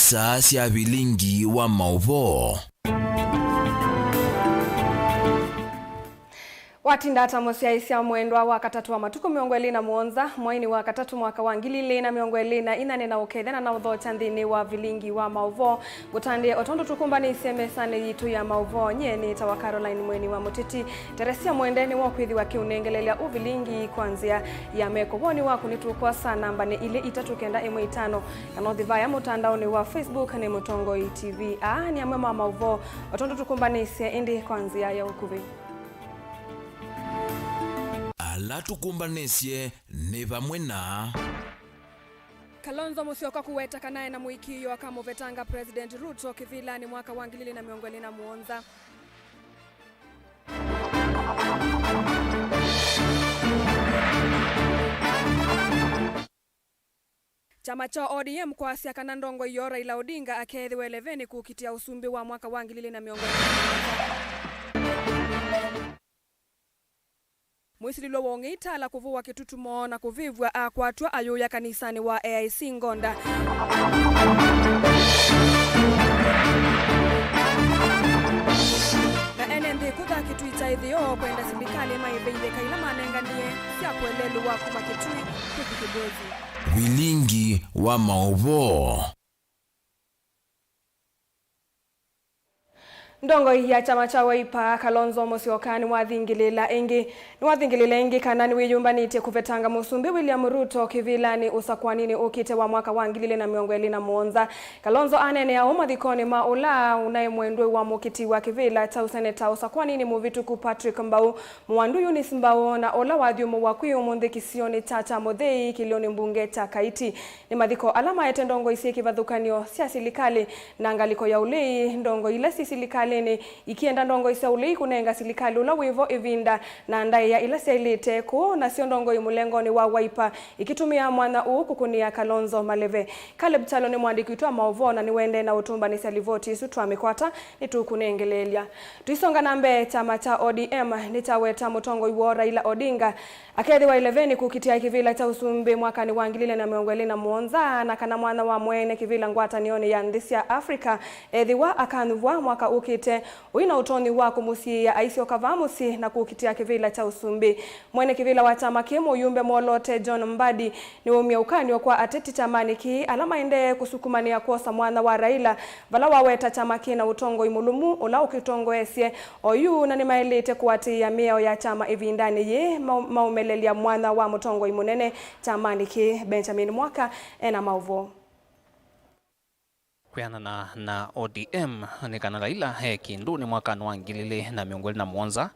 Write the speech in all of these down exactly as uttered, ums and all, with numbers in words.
Saa sya vilingi wa maũvoo. Watinda ata mũsyaĩĩsya mwendwa? Wa katatũ wa matukũ mĩongo ĩlĩ na mũonza, mweinĩ wa katatũ mwaka wa ngili ilĩ na mĩongo ĩlĩ na inya, nĩ na ũkethya na na ũthokya nthĩnĩ wa vilingi wa maũvoo. Ngũtandĩe o tondũ tũkũmbanĩisye mesanĩ yitũ ya maũvoo. Nyie nĩtawa Caroline Mweni wa Mũtĩti. Teresia Mwende nĩwe ũkwĩthĩwa akĩũnengelelya ũvilingi kwa nzĩa ya meko. Woni waku nĩtũkwosa nambanĩ ilĩ itatũ kenda ĩmwe itano, kana ũthi vaya mũtandaonĩ wa Facebook nĩ Mũtongoi T V. Aa nĩ amwe ma maũvoo o tondũ tũkũmbanĩisye ĩndĩ kwa nzĩa ya ũkuvĩ. Ala tũkũmbanĩisye nĩ vamwe na Kalonzo Musyoka kũweta kana ena mũĩkĩĩo akamũvetanga President Ruto kĩvĩlanĩ mwaka wa ngili ilĩ na mĩongo ĩlĩ na mũonza. Kyama kya O D M kwasya kana ndongoi yoo Raila Odinga akeethĩwa ĩlevenĩ kũkitĩa ũsumbĩ wa mwaka wa ngili ilĩ na mĩongo ĩlĩ na mũonza. Mwĩsilĩlwa wa ũng'ei Tala kũvũwa kĩtutumo na kũvĩvw'a akwatw'a ayũya kanisanĩ wa A I C Ngonda. Na ene nthĩ kũtha kĩtui kya ĩtheo kwenda silikalĩ maĩve iveka ila manenganie sya kũeleelw'a kuma kĩtui kũthi kĩmbwezi. Vilingi wa maũvoo. Ndongoi ya kyama kya Wiper, Kalonzo Musyoka, nĩwathingĩlĩĩla ĩngĩ, nĩwathingĩlĩĩla ĩngĩ kana nĩwĩyũmbanĩtye kũvetanga Mũsumbĩ William Ruto kĩvĩlanĩ ũsakũaninĩ ũkĩte wa mwaka wa ngili ilĩ na mĩongo ĩlĩ na mũonza. Kalonzo aneenea ũũ mathikonĩ ma ũla ũnaĩ mwendwa wa mũkiti wa kĩvĩla kya ũseneta ũsakũaninĩ mũvĩtũku Patrick Mbau, mũwandu Eunice Mbau, na ũla wathyũmũwa kwĩ ũmũnthĩ kĩsionĩ kya Kyamũthĩi kĩlĩonĩ mbunge kya Kaiti. Nĩ mathiko ala maete ndongoi syĩ kĩvathũkany'o sya silikalĩ na ngalĩko ya ũlei. Ndongoi ila syĩ silikalĩnĩ ikienda ndongoi sya ũlei kũnenga silikalĩ ũla wĩvo ĩvinda na ndaĩa ila syaĩlĩte. Kũu nasyo ndongoi mũlengonĩ wa Wiper ikĩtũmĩa mwanya ũũ kũkũnĩa Kalonzo maleve. Caleb Kyalo nĩ mũandĩki witũ wa maũvoo na nĩwaendee na ũtũmbanĩsya livoti ĩsu. Twamĩkwata, nĩtũkũnengeleelya. Tũisonga na mbee, kyama kya O D M nĩkyaweta mũtongoi woo Raila Odinga akeethĩwa ĩlevenĩ kũkitĩa kĩvĩla kya ũsumbĩ mwakanĩ wa ngili ilĩ na mĩongo ĩlĩ na mũonza, na kana mwanya wa mwene kĩvĩla ngwatanĩonĩ ya nthĩ sya Africa ethĩwa akanyuvwa mwaka ũkĩte, ũi na ũtonyi wa kũmũsiĩĩa aisyoka vaa mũsyĩ na kũkitĩa kĩvĩla kya ũsumbĩ. Mwene kĩvĩla wa kyama kĩĩ, mũyumbe mwolote John Mbadi, nĩwaumya ũkany'o kwa ateti kyamanĩ kĩĩ ala maendee kũsukumanĩa kwosa mwanya wa Raila, vala waweta kyama kĩ na ũtongoi mũlũmu ũla ũkĩtongoesye oyu, na nĩmaĩlĩte kũatĩĩa mĩao ya kyama ĩvindanĩ yĩĩ mau-, maũmelelya mwanya wa mũtongoi mũnene kyamanĩ kĩĩ. Benjamin Mwaka ena maũvoo. Kwĩanana na O D M, nĩ kana Raila e kĩndũnĩ mwakanĩ wa ngili ilĩ na mĩongo ĩlĩ na mũonza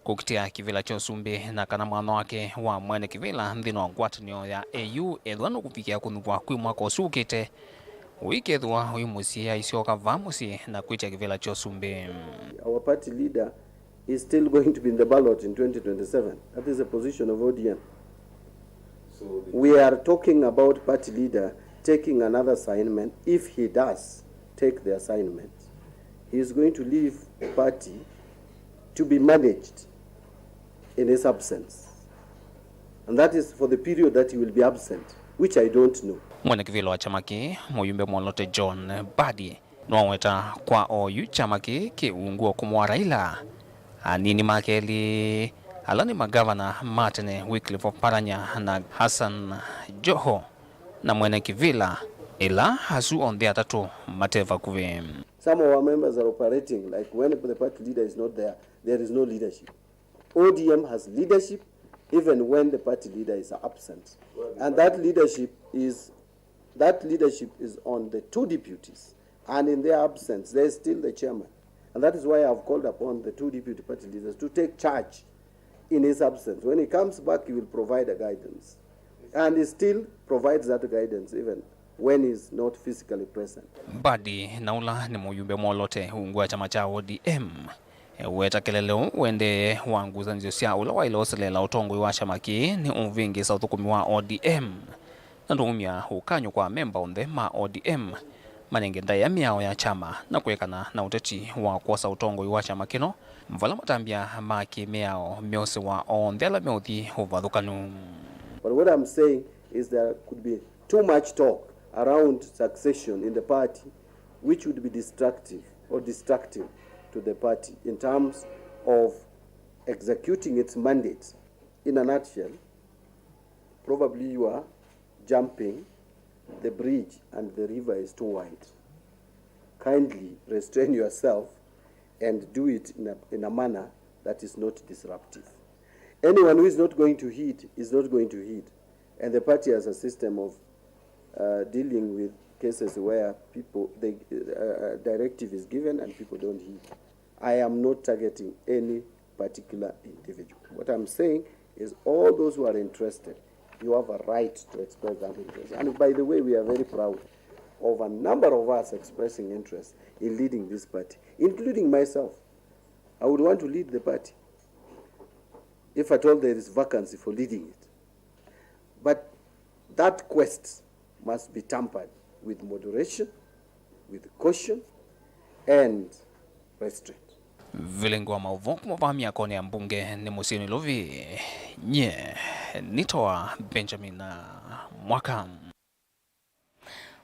kũkitĩa kĩvĩla kya ũsumbĩ, na kana mwanya wake wa mwene kĩvĩla nthĩnĩ wa ngwatanĩo ya A U ethĩwa nũkũvikĩa kũnyuvwa kwĩ mwaka ũsu ũkĩte, ũikethĩwa ũimũsiĩĩa aisyoka vaa mũsyĩ na kwĩtya kĩvĩla kya ũsumbĩ. Our party leader is still going to be in the ballot in twenty twenty-seven. That is the position of O D M. We are talking about party leader taking another assignment, if he does take the assignment. He is going to leave party to be managed in his absence. And that is for the period that he will be absent, which I don't know. Mwene kĩvĩla wa kyama kĩĩ, mũyumbe mwolote John Mbadi, nĩwaweta kwa oyu kyama kĩĩ kĩ ungu wa ũkũmũ wa Raila. Anini make elĩ, ala nĩ magavana ma tene Wycliffe Oparanya na Hassan Joho, na mwene kĩvĩla, ĩla asu onthe atatũ mate vakuvĩ. Some of our members are operating like when the party leader is not there, there is no leadership. O D M has leadership even when the party leader is absent. And that leadership is, that leadership is on the two deputies. And in their absence, there is still the chairman. And that is why I have called upon the two deputy party leaders to take charge in his absence. When he comes back, he will provide a guidance. And he still provides that guidance even when he's not physically present. Mbadi, na ũla nĩ mũyumbe mwolote ungu wa kyama kya O D M, eweta kelele ũũ ũendee wa ngusanĩsyo sya ũla waĩle ũseleela ũtongoi wa kyama kĩĩ nĩ ũvĩngĩsa ũthũkũmi wa O D M, na ndũmya ũkany'o kwa amemba onthe ma O D M manenge ndaĩa mĩao ya kyama na kũekana na ũteti wa kwosa ũtongoi wa kyama kĩno, vala matambya ma kĩ-mĩao meosĩwa onthe ala meũthi ũvathũkanu. But what I'm saying is there could be too much talk around succession in the party, which would be destructive or distracting to the party in terms of executing its mandate. In a nutshell, probably you are jumping the bridge and the river is too wide. Kindly restrain yourself and do it in a, in a manner that is not disruptive. Anyone who is not going to heed is not going to heed. And the party has a system of uh, dealing with cases where people, the uh, uh, directive is given and people don't heed. I am not targeting any particular individual. What I'm saying is all those who are interested, you have a right to express that interest. And by the way, we are very proud of a number of us expressing interest in leading this party, including myself. I would want to lead the party if at all there is vacancy for leading it. But that quest must be tempered with moderation, with caution, and restraint. Vilingi wa maũvoo kuma vaa myakonĩ ya mbunge nĩ mũsyĩ Nairobi, nyie nĩtawa Benjamin Mwaka.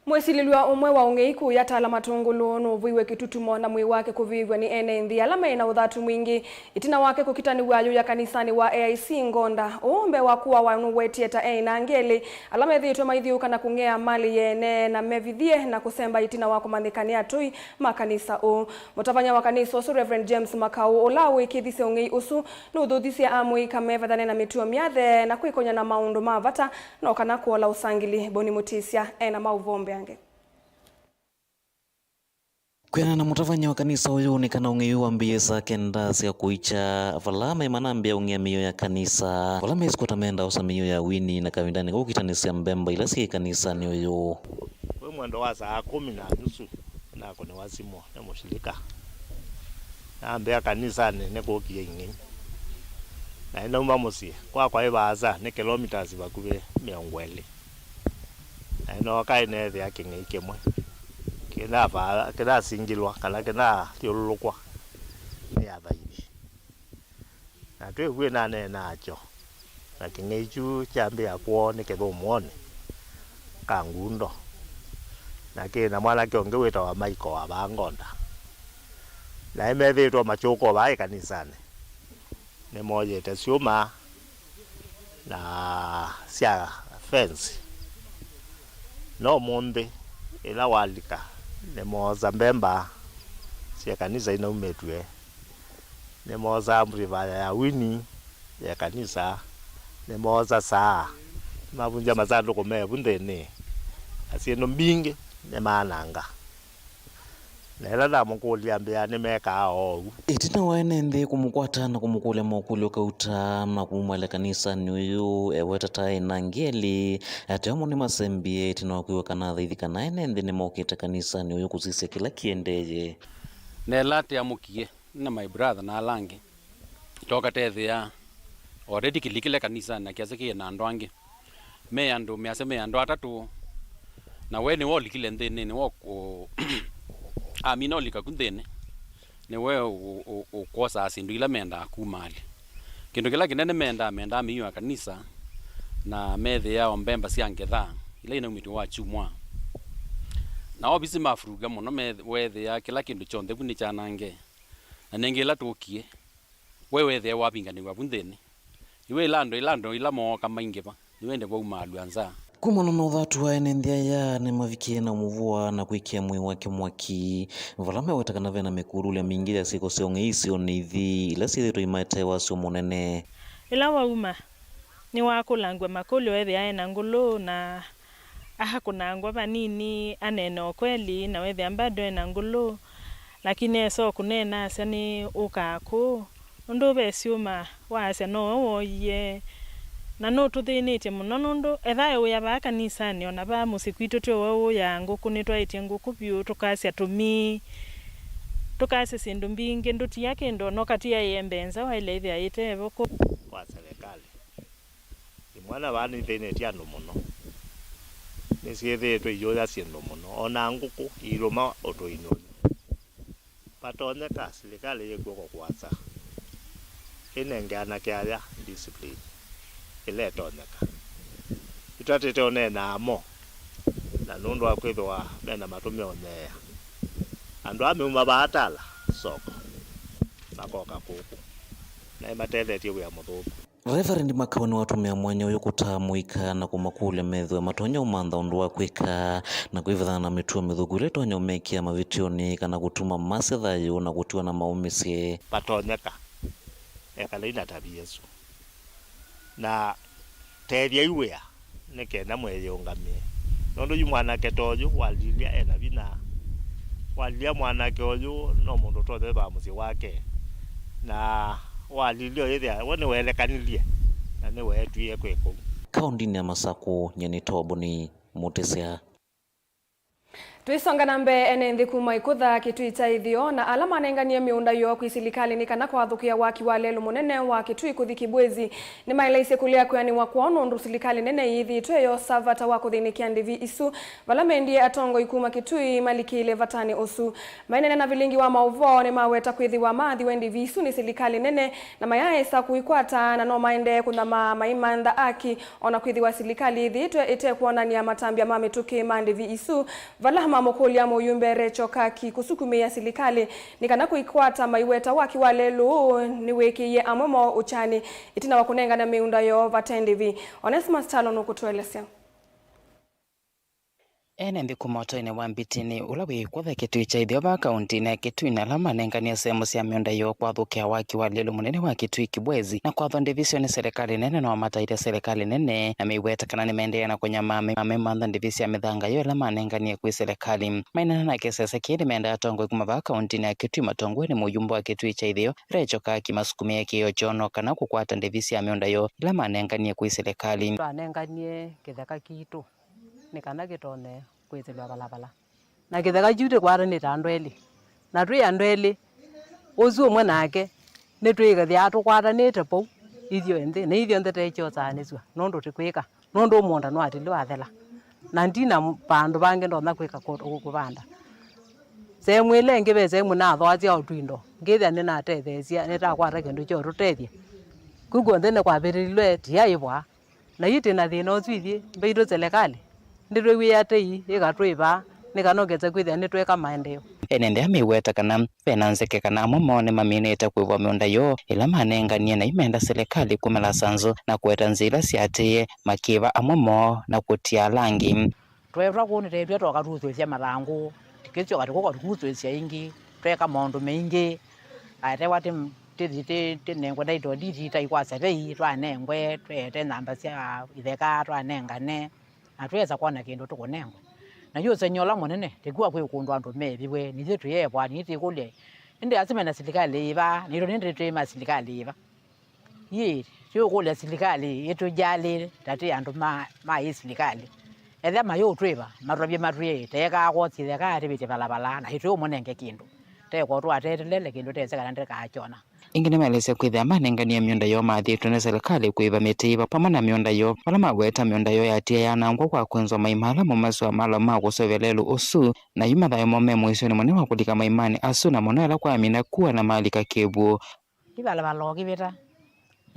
Mwĩsilĩlw'a ũmwe wa ũng'ei kũya Tala Matũngũlũ nũvũiwe kĩtutumo na mwĩĩ wake kũvĩvw'a nĩ ene nthĩ ala maĩ na ũthatu mwingĩ ĩtina wake kũkitanĩw'a ayũya kanisanĩ wa A I C Ngonda. Ũũ mbee wa kũawa nũwetie ta eĩ na angĩ elĩ ala methĩĩtwe maithyũũka na kũng'ea malĩ yeene na mevithie na kũsemba ĩtina wa kũmanyĩka nĩ atũi ma kanisa ũũ. Mũtavany'a wa kanisa ũsu, Reverend James Makau, ũla wĩkĩthisye ũng'ei ũsu, nũthũthisye amũika mevathane na mĩtuo myathe na kwĩkony'a na maũndũ ma vata no kana kũola ũsangĩli. Boni Mũtĩsya ena maũvoo mbeange. Kwĩanana na mũtavany'a wa kanisa ũyũ, nĩ kana ũng'ei ũyũ wambĩĩe saa kenda sya kũikya, vala maĩ manambĩĩa ũng'ea mĩio ya kanisa, vala meĩsĩ kwata menda osa mĩio ya wini na kavindanĩ kau kũkitanĩsya mbemba ila syĩ kanisanĩ ũyũ. Kwĩ mwendo wa saa kũmi na nusu, nakũnĩwa simũ nĩ mũsilika. Nambĩa kanisanĩ nĩkũkie ing'ei. Na nĩnauma mũsyĩ. Kwakwa ĩ vaasa nĩ kilometres vakuvĩ mĩongo ĩlĩ. Na nĩnooka ĩneethĩa kĩng'ei kĩmwe kĩnavaa-, kĩnasingilwa kana kĩnathyũlũlũkwa nĩ athaithi. Na twĩ vu ĩnaneenaa kyo, na kĩng'ei kyu kyambĩa kwoo nĩ kĩthũmũonĩ ka ngundo, na kĩ na mwanake ũngĩ wĩtawa Maiko wa vaa Ngonda. Na nĩmethĩĩtwe makyũka o vaa ĩkanisanĩ, nĩmoyĩte syũma na sya fence. No ũmũnthĩ ĩla walika, nĩmoosa mbemba sya kanisa inaumĩtw'e. Nĩmoosaa amplifier ya wini ya kanisa, nĩmoosa saa, nĩmavunzya masandũkũ me vu nthĩnĩ, na syĩndũ mbingĩ nĩmaananga. Na ĩla ndamũkũlya, ambĩa nĩmekaa oou. Ĩtina wa ene nthĩ kũmũkwata na kũmũkũlya mokũlyo kauta na kũmumwalya kanisanĩ ũyũ, eweta ta ena angĩ elĩ ateo mo nĩmasembie ĩtina wa kwĩw'a kana athaithi kana ene nthĩ nĩmokĩte kanisanĩ ũyũ kũsisya kĩla kĩendeeye. Na ĩla tĩamũkie na my brother na ala angĩ, tooka teethĩa already kĩlikĩle kanisanĩ na kĩasya kĩĩ na andũ angĩ. Me andũ, measya me andũ atatũ, na we nĩwe ũlikile nthĩnĩ, nĩwe ũ-, amina ũlika ku nthĩnĩ, nĩwe ũ-, ũ-, ũkwosaa syĩndũ ila mendaa kumaalya. Kĩndũ kĩla kĩnene mendaa, mendaa mĩio ya kanisa, na methĩaa o mbemba sya ngetha ila inaumĩtw'e wa kyumwa. Na ovisi mafuruga mũno, me-, weethĩa kĩla kĩndũ kyonthe vu nĩkyanange. Na nĩngĩ ĩla tũkie, we weethĩa wavinganĩw'a vu nthĩnĩ. Nĩwe ĩla andũ, ĩla andũ ila mooka maingĩva, nĩwende vaumaalw'a nza. Kumana na ũthatu wa ene nthĩ aya, nĩmavikie na ũmũvũa na kwĩkĩa mwĩĩ wake mwaki, vala meweta kana ve na mĩkũlũlya mingĩ ya syĩko sya ũng'ei isionĩ ithi ila syĩthĩĩtwe imaetee wasyo mũnene. Ĩla wauma, nĩwakũlangw'a makũlyo ethĩa e na ngũlũ na akũnangwa vanini, aneene ũkweli, na wethĩa bado e na ngũlũ, lakini esa o kũneena asya nĩ ũkaa kũũ, nũndũ ve syũma waasya nowe wooie, na nũtũthĩnĩtye mũno, nũndũ etha eũya vaa kanisanĩ, o na vaa mũsyĩ kwitũ tyo we ũũyaa ngũkũ, nĩtwaĩtye ngũkũ vyũ, tũkasya tũmii, tũkasya syĩndũ mbingĩ, ndũtia kĩndũ, o na ũkatiaĩe mbee nza waĩle ĩthĩa ĩtevo kũ. Kwa serikali. Imwana vaa nithĩnĩtye andũ mũno. Nĩsyĩthĩĩtwe iyũya syĩndũ mũno, o na ngũkũ iilũma ũtũinĩ ũyũ. Vatonyeka silikalĩ yĩ kw'oko kũasa ĩnenge anake aya discipline ĩla ĩtonyeka. Nĩtwatĩte ũneenaa mo, na Nũndũ wa kwĩthĩwa me na matũ meonyeea, andũ aa meuma vaa Tala soko makoka kũkũ, na nĩmatethetye wĩa mũthũku. Reverend Makau nĩwatũmĩa mwanya ũyũ kũtaa mũika na kũmakũlya methĩwe matonya ũmantha ũndũ wa kwĩka na kwĩvethana na mĩtuo mĩthũku ĩla ĩtonya ũmekĩa mavĩtĩonĩ kana kũtuma masya thayũ na kũtiwa na maũmĩsye. Vatonyeka, ekalai na tavia ĩsu, na tetheai wĩa nĩ kenda mwĩyĩũngamĩe, nũndũ yu mwanake ta ũyũ walilya e na vinya. Walilya mwanake ũyũ no mũndũ ũtonya ĩthwa mũsyĩ wake, na walilya ũyĩthĩa we nĩweelekanilye na nĩweetwie kwĩka ũu. Kaũndĩnĩ ya Masakũ, nyie nĩ Toboni Mũtĩsya. Tũisonga na mbee, ene nthĩ kuma Ĩkũtha, Kĩtui kya Ĩtheo, na ala manenganie mĩũnda yoo kwĩ silikalĩ nĩ kana kwathũkĩa waki wa lelũ mũnene wa Kĩtui kũthi Kibwezi, nĩmaeleisye kũlea kwĩanĩwa kwoo nũndũ silikalĩ nene yĩthĩĩtwe yosa vata wa kũthĩnĩkĩa ndĩvi isu, vala mendie atongoi kuma Kĩtui malikĩle vatanĩ ũsu. Maineena na vilingi wa maũvoo, nĩmaweta kwĩthĩwa maathiwe ndĩvi isu nĩ silikalĩ nene na mayaaĩsa kũikwata, na no maendee kũnyamaa maimantha aki. O na kwĩthĩwa silikalĩ ĩthĩĩtwe ĩte kwonany'a matambya ma mĩtũkĩ ma ndĩvi isu, vala mamũkũlya mũyumbe Recho Kaki kũsukumĩĩa silikalĩ nĩ kana kũikwata, maiweta waki wa lelũ ũũ nĩwĩkĩie amwe moo ũkyanĩ ĩtina wa kũnengane mĩũnda yoo vate ndĩvi. Onesmus Kyalo nũkũtũelesya. Ene nthĩ kuma ũtoinĩ wa Mbitini, ũla wĩ Ĩkũtha, Kĩtui kya Ĩtheo vaa kaũntĩnĩ ya Kĩtui, na ala manenganie sehemu sya mĩũnda yoo kwathũkĩa waki wa lelũ mũnene wa Kĩtui Kibwezi na kwathwa ndĩvi syoo nĩ silikalĩ nene, no mataĩte silikalĩ nene na meiweta kana nĩmaendeea na kũnyamaa me-, mamantha ndĩvi sya mĩthanga yoo ĩla manenganie kwĩ silikalĩ. Maineena na kĩsese kĩĩ, nĩmendaa atongoi kuma vaa kaũntĩnĩ ya Kĩtui matongoew'e nĩ mũyumbe wa Kĩtui kya Ĩtheo, Recho Kaki, masukumĩe kĩĩo kyoo no kana kũkwata ndĩvi sya mĩũnda yoo ĩla manenganie kwĩ silikalĩ. Twanenganie kĩtheka kitũ nĩ kana kĩtonye kwĩsĩlwa valavala. Na kĩtheka kyu tĩkwatanĩte andũ elĩ. Na twĩ andũ elĩ, ũsu ũmwe nake, nĩtwĩthĩaa tũkwatanĩte vau ithyonthe, na ithyonthe teikyosaanĩsw'a, nũndũ tĩkwĩka, nũndũ mũũnda nĩwatile wathela. Na ndina vandũ vangĩ ndonya kwĩka kũ-, kũ-, kũvanda. Sehemu ĩla ĩngĩ ve sehemu nathoasya o twindo, ngĩthĩa nĩnatetheesya, nĩtakwata kĩndũ kya ũtũtethya. Kũu kw'onthe nĩkwavĩtĩlilwe, tiaĩvwa. Na yu twĩ na thĩna ũsu ithyĩ mbaitũ silikalĩ, ndĩtwĩw'ĩaa tei ĩkatwĩva nĩ kana ũkese kwĩthĩa nĩtweka maendeeo. Ene nthĩ aa meiweta kana ve na nzeke kana amwe moo nĩmaminĩte kũĩvwa mĩũnda yoo ĩla manenganie, na yu menda silikalĩ kumĩla sanzũ na kũeta nzĩa ila syaatĩĩe, makĩĩva amwe moo na kũtia ala angĩ. Tweetwa kũũ nĩtweetw'a tũkatuthũĩsya mathangũ, tũkĩsyoka tũkũka tũkuthũĩsya ĩngĩ, tweeka maũndũ maingĩ. Aetewa tĩ-, tĩthi tĩ-, tĩnengwe title deed, taikwasya vei, twanengwe, tweete namba sya itheka, twanengane, na twesa kwona kĩndũ tũkũnengwe. Na yu ũsengy'o ũla mũnene, tĩkw'a kwĩ kũndũ andũ meeviwe, nithyĩ tũyeevwa, nitwĩkũlya, ĩndĩ asu me na silikalĩ yĩva, naitũ nĩndĩ twĩ ma silikalĩ yĩva? Ĩĩ, tũikũlya silikalĩ ĩtũjalĩle, ta twĩ andũ ma, ma ĩ silikalĩ. Ethĩa mayũtwĩva, matwavye matwĩe, teekaa kwosi itheka, tĩvĩtye valavala, na ĩtũũmũnenge kĩndũ. Teko twatetelele kĩndũ tese kana ndĩkakyona. Ĩngĩ nĩmaelesya kwĩthĩa manenganie mĩũnda yoo maathĩtwe nĩ silikalĩ kũĩva mĩtĩ ĩva vamwe na mĩũnda yoo, vala maweta mĩũnda yoo yaatĩĩe yanangwa kwa kwenzwa maima ala mamasw'a ma loma ma kũseũvya lelũ ũsu, na yu mathayũ moo me mũisyonĩ mũnene wa kũlika maimanĩ asu, na mũno ĩla kwamina kua na malika kĩw'ũ. Ĩvalavala o kĩvĩta,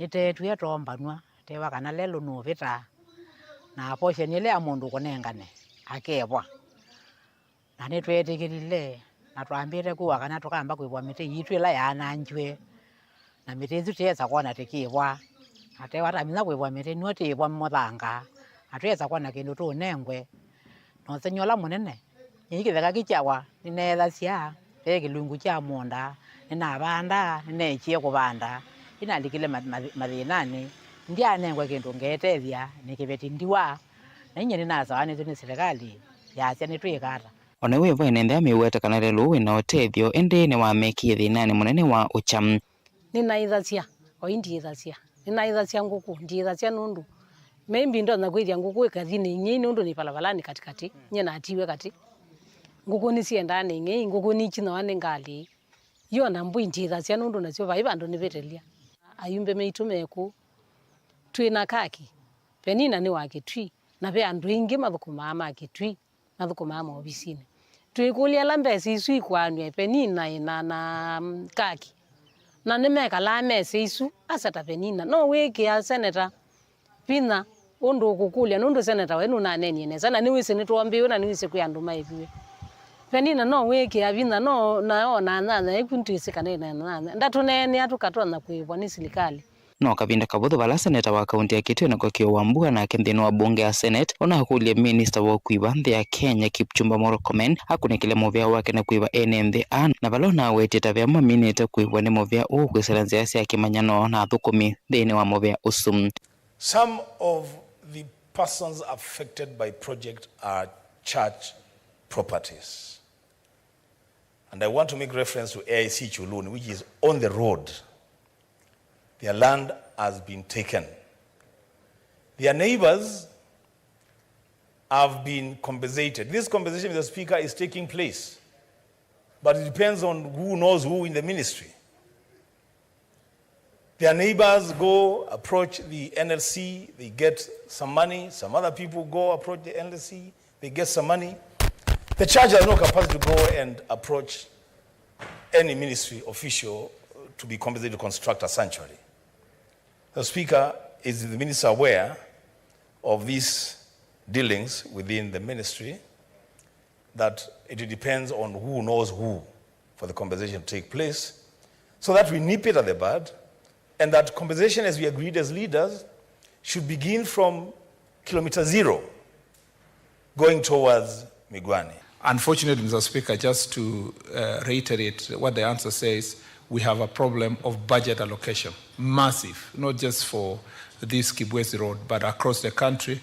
nĩteetw'e toombanw'a, tewa kana lelũ nũvĩtaa, na posheni ĩla ya mũndũ ũkũnengane, akevwa. Na nĩtweetĩkĩlile, na twambĩte kũa kana tũkamba kũĩvwa mĩtĩ yitũ ĩla yaanangiwe, na mĩtĩ ĩsu tĩesa kwona tĩkĩvwa. Na tewa tamina kũĩvwa mĩtĩ, nĩw'o tĩĩvwa mũthanga, na tũyesa kwona kĩndũ tũũnengwe. Na ũsengy'o ũla mũnene, nyie kĩtheka kĩkyawa, nĩneethasya, ve kĩlungu kya mũũnda, nĩnavanda, nĩneekie kũvanda, nĩnalikile ma-, ma-, mathĩnanĩ, ndyaanengwa kĩndũ ngeetethya, nĩ kĩveti ndiwa, na inyie nĩnasawa nĩsyo nĩ silikalĩ, yasya nĩtwĩka ata? O na yu ĩvo ene nthĩ aa meiweta kana lelũ ũũ wĩ na ũtethyo, ĩndĩ nĩwamekie thĩnanĩ mũnene wa ũkya. Nĩnaĩthasya, o yu ndiĩthasya. Nĩnaĩthasya ngũkũ, ndiĩthasya nũndũ maybe ndonya kwĩthĩa ngũkũ ĩkathi nĩ ing'ei nũndũ nĩ valavalani katĩkatĩ, nyie natiwe katĩ. Ngũkũ nĩsyendaa nĩ ing'ei, ngũkũ nĩikinyawa nĩ ngalĩ. Yu o na mbũi ndiĩthasya nũndũ nasyo vai vandũ nĩvĩtĩlya. Ayumbe maitũ me kũu, twĩ na Kaki, Penina nĩ wa Kĩtui, na ve andũ aingĩ mathũkũmaa ma Kĩtui. Mathũkũmaa maovisinĩ. Twĩkũlya ala mbesa isu ikũanw'a Penina na, na, mm, Kaki. Na nĩmekalaa mesa isu, asa ta Penina. No wĩkĩa seneta vinya Ũndũ ũkũkũlya, nũndũ seneta we nũnaneenie nesa, na nĩwĩsĩ nĩtwombĩwe, na nĩwĩsĩ kwĩ andũ maĩviwe. Penina no wĩkĩa vinya, no nayo na nyanya ĩku ndwĩsĩ kana ĩna nyanya. Ndatũneenea tũkatonya kũĩvwa nĩ silikalĩ. No kavinda kavũthũ vala seneta wa kaunti ya Kitui Enock Kio Wambua nake nthĩnĩ wa mbunge ya Senate ũnakũlye minista wa ũkui va nthĩ ya Kenya Kipchumba Murkomen akũnĩkĩle mũvea wake na kũĩva ene nthĩ aa, na vala ũnawetie ta ve amwe maminĩte kũĩvwa nĩ mũvea ũũ kwĩsĩla nzĩa sya kĩmanyano na athũkũmi nthĩnĩ wa mũvea ũsu. Some of the persons affected by project are church properties. And I want to make reference to A I C Chuluni, which is on the road. Their land has been taken. Their neighbors have been compensated. This compensation, Mister Speaker, is taking place, but it depends on who knows who in the ministry. Their neighbors go approach the N L C, they get some money. Some other people go approach the N L C, they get some money. The church has no capacity to go and approach any ministry official to be compensated to construct a sanctuary. The Speaker, is the minister aware of these dealings within the ministry, that it depends on who knows who for the compensation to take place, so that we nip it at the bud, and that compensation, as we agreed as leaders, should begin from kilometer zero going towards Migwani. Unfortunately, Mister Speaker, just to, uh, reiterate what the answer says, we have a problem of budget allocation, massive, not just for this Kibwezi Road, but across the country.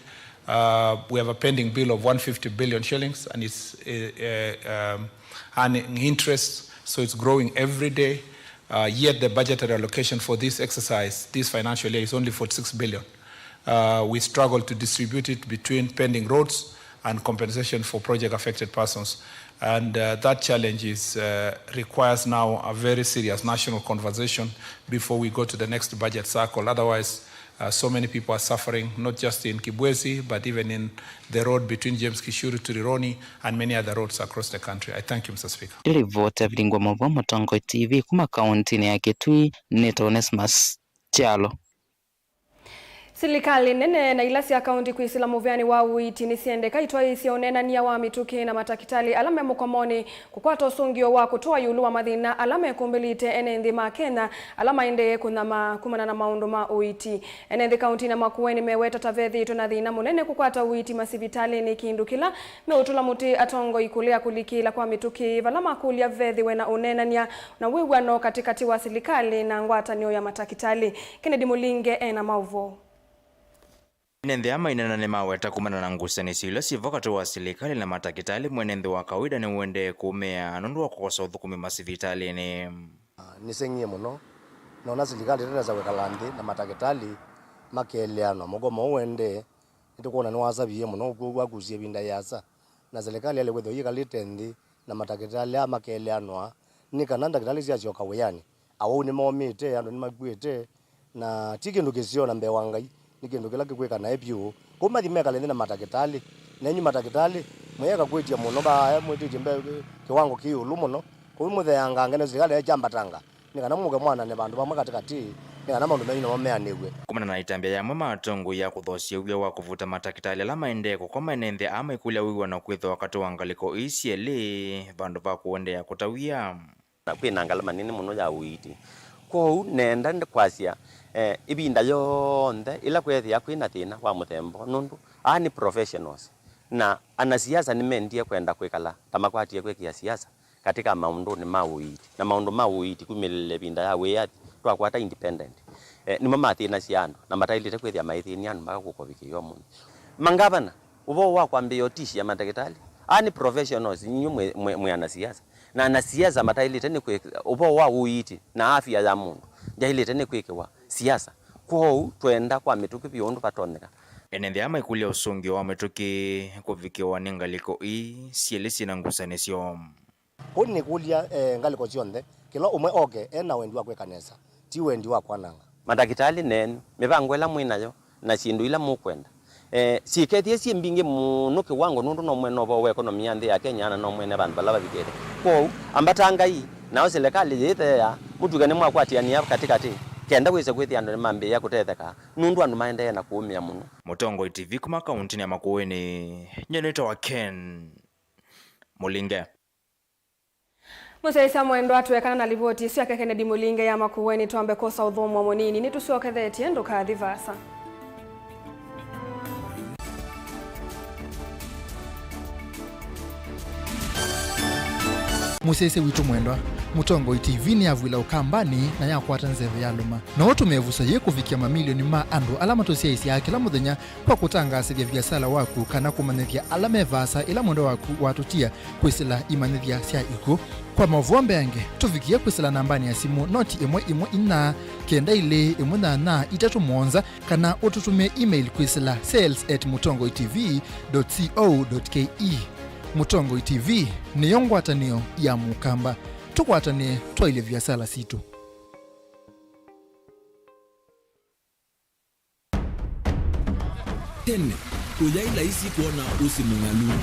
Uh, we have a pending bill of one fifty billion shillings, and it's, uh, uh, um, earning interest, so it's growing every day. Uh, yet the budgetary allocation for this exercise, this financial year, is only forty-six billion. Uh, we struggle to distribute it between pending roads and compensation for project affected persons. And, uh, that challenge is, uh, requires now a very serious national conversation before we go to the next budget cycle. Otherwise, uh, so many people are suffering, not just in Kibwezi, but even in the road between James Gichuru to Rironi and many other roads across the country. I thank you, Mister Speaker. Nĩ livoti ya Vilingwa Mauvoo, Mũtongoi T V, kuma kauntinĩ ya Kitui, nĩtawa Onesmus Kyalo. Silikalĩ nene na ila sya kaunti kwĩsĩla mũvĩanĩ wa ũiiti nĩsyendeka itwaĩĩsye ũneenany'a wa mĩtũkĩ na matakĩtalĩ ala me mũkomonĩ kũkwata ũsũngĩo wa kũtũa ĩũlũ wa mathĩna ala mekũmbĩlĩte ene nthĩ ma Kenya ala maendee kũnyamaa kumana na maũndũ ma ũiiti. Ene nthĩ kauntinĩ ya Makueni meweta ta vethĩĩtwe na thĩna mũnene kũkwata ũiiti masivitalĩnĩ, kĩndũ kĩla meũtũla mũtĩ atongoi kũlea kũlikĩĩla kwa mĩtũkĩ vala makũlya vethĩwe na ũneenany'a na wĩw'ano katĩkatĩ wa silikalĩ na ngwatanĩo ya matakĩtalĩ. Kennedy Mũlinge ena maũvoo. Ene nthĩ aa maineena nĩmaweta kumana na ngusanĩsyo ila syĩvo katĩ wa silikalĩ na matakĩtalĩ, mwene nthĩ wa kawaida nĩũendee kũũmĩaa nũndũ wa kũkosa ũthũkũmi masivitalĩnĩ. Nĩseng'ie mũno, noona silikalĩ ĩtanesa kwĩkala nthĩ na matakĩtalĩ makeeleanwa. Mũgomo ũũ ũendee, nĩtũkwona nĩwasavie mũno, kw'oou wakusie ĩvinda yĩasa, na silikalĩ yaĩle kwĩthĩwa yĩkalĩte nthĩ na matakĩtalĩ aa makeeleanwa nĩ kana ndakĩtalĩ syasyoka wĩanĩ. Awau nĩmomĩte, andũ nĩmakw'ĩte, na ti kĩndũ kĩseo na mbee wa Ngai, nĩ kĩndũ kĩla kĩkwĩka naĩ vyũ. Kwoou mathi mekale nthĩ na matakĩtalĩ. Nenyu matakĩtalĩ, mwĩeka kwĩtya mũno vaa, mwĩtĩtye mbe kĩwango kĩ ĩũlũ mũno. Kwoou mũtheangange na silikalĩ yakyambatanga, nĩ kana mũke mwanane vandũ vamwe katĩkatĩ, nĩ kana maũndũ menyu namo meanĩw'e. Kumana na ĩtambya ya amwe ma atongoi ya kũthoosya wĩa wa kũvuta matakĩtalĩ ala maendee kũkoma, ene nthĩ aa maikũlya wĩw'ano kwĩthĩwa katĩ wa ngalĩko ii syelĩ vandũ va kũendeea kũtaw'a. Na kwĩ na ngalama nene mũno ya ũiiti. Kwoou nenda kwasya, eh, ĩvinda yonthe ĩla kwethĩa kwĩ na thĩna wa mũthemba ũũ, nũndũ aa nĩ professionals, na anasiasa nĩmendie kwenda kwĩkala ta makwatie kwĩkĩa siasa katika maũndũnĩ ma ũiiti, na maũndũ ma ũiiti kumĩlĩle ĩvinda ya wĩyathi twakwata independent, eh, nĩmo mathĩnasya andũ, na mataĩlĩte kwĩthĩa maithĩnia andũ mpaka kũkovikĩĩa ũmũnthĩ. Mangavana, ũvoo wa kwambĩĩa ũtishia matakĩtalĩ, aa nĩ professionals, inyuĩ mwĩ, mwĩ, mwĩ anasiasa. Na anasiasa mataĩlĩte nĩ kwĩkĩwa ũvoo wa ũiiti na afya ya mũndũ ndyaĩlĩte nĩ kwĩkĩwa siasa. Kwoou twenda kwa mĩtũkĩ vyũ ũndũ vatonyeka. Ene nthĩ aa maikũlya ũsũngĩo wa mĩtũkĩ kũvikĩwa nĩ ngalĩko ii syelĩ syĩ na ngusanĩsyo. Kwoou nĩnĩkũlya, eh, ngalĩko syonthe, kĩla ũmwe oke e na wendi wa kwĩka nesa, ti wendi wa kwananga. Matakĩtalĩ nenyu, mĩvango ĩla mwĩ nayo, na syĩndũ ila mũkwenda, eh, syĩkethĩe syĩ mbingĩ mũno kĩwango, nũndũ no mwene ũvoo wa ekonomi ya nthĩ ya Kenya, na no mwene vandũ vala vavikĩte. Kwoou, ambatangai, nao silikalĩ yĩtheea, mũtw'ĩke nĩmwakwatĩanĩa katĩkatĩ, kenda wĩse kwĩthĩa andũ nĩmambĩĩa kũtetheka, nũndũ andũ maendee na kũũmĩa mũno. Mũtongoi T V kuma kauntinĩ ya Makueni, nyie nĩtawa Ken Mũlinge. Mũsyaĩĩsya mwendwa, twekana na livoti ĩsu yake Kennedy Mũlinge ya Makueni, twambe kũsa ũthũmũo mũnini. Nĩtũsyokethetye, ndũkathi vaasa. Mũsyaĩĩsya witũ mwendwa, Mũtongoi T V nĩyavw'ĩla Ũkambanĩ na yakwata nzeve yalũma. No ũtũme ĩvuso yĩĩ kũvikĩa mamilioni ma andũ ala matũsyaĩĩsyaa kĩla mũthenya kwa kũtangaasĩthya viasala waku kana kũmanyĩthya ala me vaasa ĩla mwendwa waku watũtia kwĩsĩla imanyĩthya sya ikw'ũ. Kwa maũvoo mbeange, tũvikĩe kwĩsĩla nambanĩ ya simũ noti ĩmwe ĩmwe inya kenda ilĩ ĩmwe nyanya itatũ mũonza, kana ũtũtũmĩe email kwĩsĩla sales at mũtongoi T V dot co dot K E. Mũtongoi T V nĩyo ngwatanĩo ya Mũkamba. Tũkwatanĩe twaĩlye viasala sitũ. Tene, kũyaĩ laisi kwona ũsĩ mũng'alu.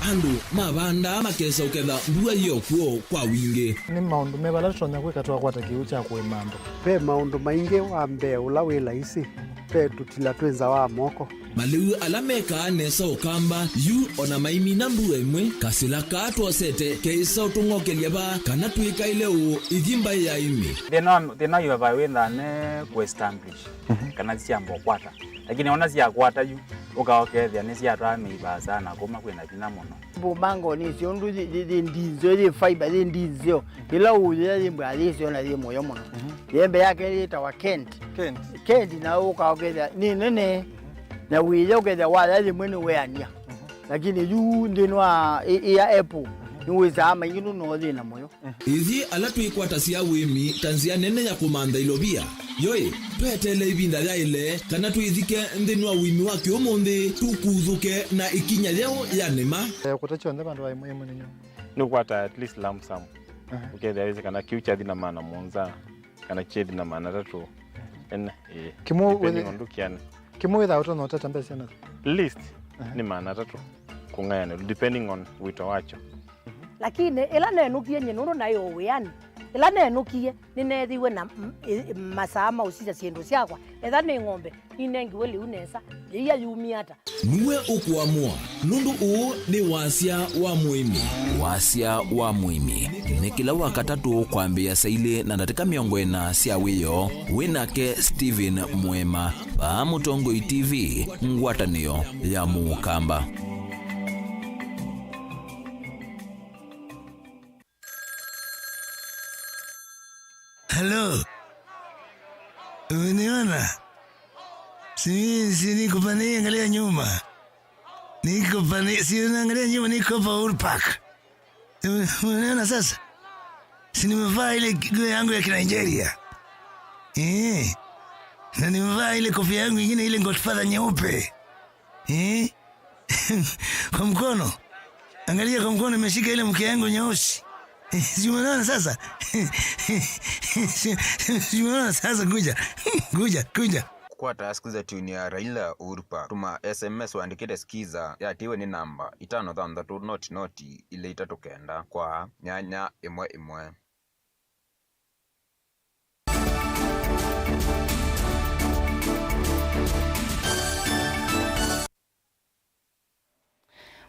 Andũ mavandaa makesa ũketha mbua yĩ o kw'o kwa wingĩ. Nĩ maũndũ meva ala tũtonya kwĩka twakwata kĩw'ũ kya kũĩma andũ? Ve maũndũ maingĩ. Wa mbee ũla wĩ laisi, ve tũtila twĩ nza wa moko. Malĩu ala mekaa nesa Ũkamba yu o na maimina mbua ĩmwe, kasĩla kaa twosete keĩsa ũtũng'okelya vaa kana twĩkaĩle ũũ ithi mbaĩ ya ĩmĩ. Thĩna wa, thĩna wa vai wĩthaa ne kũ establish, mhm, kana syamba ũkwata. Lakini ona syakwata yu, ũka ũkethĩa nĩsyatwaa mĩi vaasa na kũma kwĩna vinya mũno. Mbũmbango nĩ syo ũndũ yĩ, yĩ, yĩ ndinzeo, yĩ fiber, yĩ ndinzeo. Ĩla ũyĩa yĩ mbwa yĩ syo na yĩ mũyo mũno. Mhm. Yembe yake yĩtawa Kent. Kent. Kent na ũka ũkethĩa nĩ nene. Na wĩya ũkethĩa waya yĩmwe nĩ weania. Mhm. Lakini yu nthĩnĩ wa ĩ, ĩ ya apple, mhm, nĩ wĩsaa maingĩ nũno thĩna mũyo. Ithyĩ ala twĩkwatasya ũĩmi ta nzĩa nene ya kũmantha ilovia, yoĩ, tweteele ĩvinda yaĩle kana twĩthike nthĩnĩ wa ũĩmi wa kĩũmũnthĩ, tũkuthũke na ĩkinya yeũ ya nĩma. Eh, kũta kyonthe vandũ va ĩmwe ĩmwe nĩ nyũmũ. Nĩ ũkwata at least lump sum. Aha. Ũkethĩa wĩsĩ kana kĩu kyathi na maana mũonza, kana kyethi na maana atatũ. Ene, ĩĩ. Kĩmũ depending wĩthĩ-, on ndũkĩane. Kĩmũ wĩthaa ũtonya ũtata mbesa na? Least, aha, nĩ maana atatũ kũng'ayanĩlwa, depending on wĩto wakyo. Lakini ĩla nenũkie nyie nũndũ naĩ o wĩanĩ, ĩla nenũkie nĩneethiwe na m-, ĩ-, masaa ma ũsisya syĩndũ syakwa, etha nĩ ng'ombe, ninengiwe lĩu nesa, yĩia yumie ata? Nue ũkũamũa, nũndũ ũũ nĩ wasya wa mũĩmi. Wasya wa mũĩmi nĩ kĩla Wakatatũ kwambĩĩa saa ilĩ na ndatĩka mĩongo ĩna sya wĩoo, wĩ nake Stephen Mũema, vaa Mũtongoi T V, ngwatanĩo ya Mũkamba. Halo. Umeniona? Si, si niko pande hii, angalia nyuma. Niko pande, si unaangalia nyuma, niko hapa Uhuru Park. Ume-, umeniona sasa? Si nimevaa ile nguo yangu ya Kinigeria? Eh. Na nimevaa ile kofia yangu ingine, ile Godfather nyeupe. Eh? Kwa mkono. Angalia kwa mkono, imeshika ile mke yangu nyeusi. Si umeona sasa? Si, si umeona sasa? Kuja. Kuja, kuja. Kũkwata skiza tune ya Raila Uhuru Park, tũma S M S wandĩkĩte skiza yatĩwe nĩ namba itano thanthatũ noti noti ilĩ itatũ kenda kwa nyanya ĩmwe ĩmwe.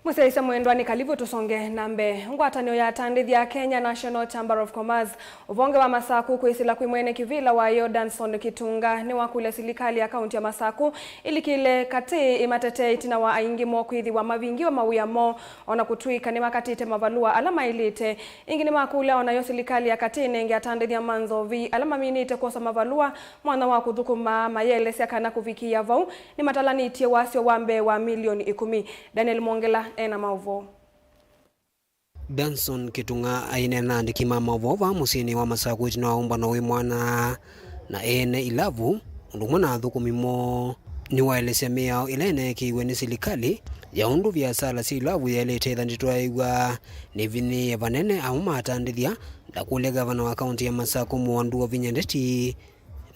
Mũsyaĩĩsya mwendwa, nĩ kalivu tũsonge na mbee. Ngwatanĩo ya atandĩthya Kenya National Chamber of Commerce ũvonge wa Masaku kwĩsĩla kwĩ mwene kĩvĩla wayo Danson Kitunga nĩwakũlya silikalĩ ya kaunti ya Masaku ĩlikĩle katĩ ĩmatetee ĩtina wa aingĩ moo kwĩthĩwa mavingiwe mawĩa moo, o na kũtw'ĩka nĩmakatĩte mavalũa ala maĩlĩte. Ĩngĩ nĩmakũlya o nayo silikalĩ ya katĩ ĩnenge atandĩthya ma nzovi ala maminĩte kwosa mavalũa mwanya wa kũthũkũma, mayĩelesya kana kũvikĩĩa vau nĩmatalanĩtye wasyo wa mbee wa milioni ĩkũmi. Daniel Mwongela e na maũvoo. Danson Kitunga aineena na andĩki ma maũvoo vaa mũsyĩnĩ wa Masaku ĩtina wa ũmbano wĩ mwana na ene ilavu, ũndũ ũmwe na athũkũmi moo, nĩwaelesya mĩao ĩla ĩneekĩiwe nĩ silikalĩ ya ũndũ viasala sya ilavu yaĩlĩte ĩtha ndĩtwaĩw'a nĩvinyĩĩe vanene amwe ma atandĩthya, na kũlya ngavana wa kaunti ya Masaku Mũwandu Wavinya Ndeti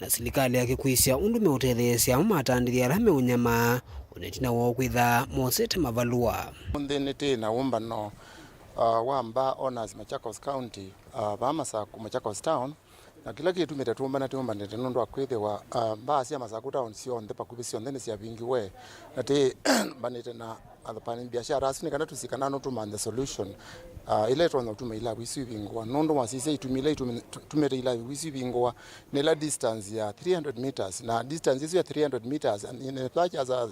na silikalĩ yake kwĩsya ũndũ meũtetheesya amwe ma atandĩthya ala meũnyamaa, o na ĩtina woo kwĩtha mosete mavalũa. Ũmũnthĩ nĩtwĩ na ũmbano uh, wa Mbaa Owners Machakos County, uh, vaa Masaku, Machakos Town, na kĩla kĩtumĩte tũmbana tũmbanĩte nũndũ wa kwĩthĩwa, uh, mbaa sya Masaku Town syonthe, vakuvĩ syonthe nĩsyavingiwe, na tĩ mbanĩte na athapani biashara asu nĩ kana tũsi kana no tũmanthe solution, uh, ĩla ĩtonya ũtuma ilavu isu ivingũa, nũndũ wasisya itumi ila itumi- tu- tumĩte ilavu isu ivingũa nĩ ĩla distance ya three hundred meters, na distance isu ya three hundred meters, and in as much as, uh,